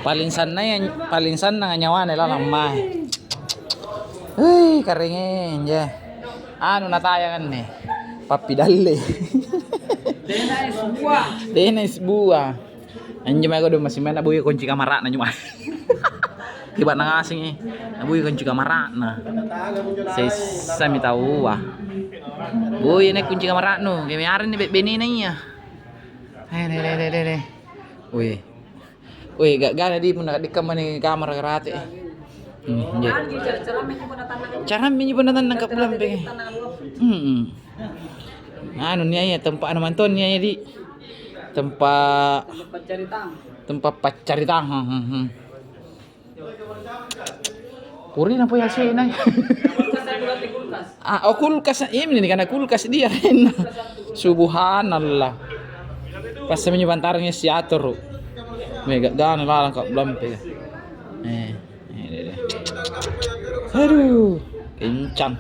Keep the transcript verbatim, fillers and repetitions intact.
Paling sannaya, paling sannanga nyawana lalang mae. Hei, karengnge, nje. Anu natayang anne. Pappidalle. Dena es buah. Dena es buah. Anjo mae kodong masing mae naboi kunci kamara'na njo mae. Tiba na ngasengi. Naboi kunci kamara'na. Sessami taua. Boi nek kunci kamara'nu, kemi arenni be-, benena iya. Eh, le, le, le, le, le. Wih. Wih, ga'gana di punna kaddikkang mani kamara rate. Hmm, iya. Carammi njo punna tannang kaplampe. Hmm. Anu nia iya tempa anu mantong nia iya di tempa tempa paccaritang. Hmm, hmm, hmm. Purina poi A C-na. Ah, oh, kulkas. Iya, ini karena kulkas dia arenna. Subhanallah. Pas minjo pantarangnya siatoro. Mega gana lalang ka blampe. Eh, eh, deh, deh. Aduh, kencang.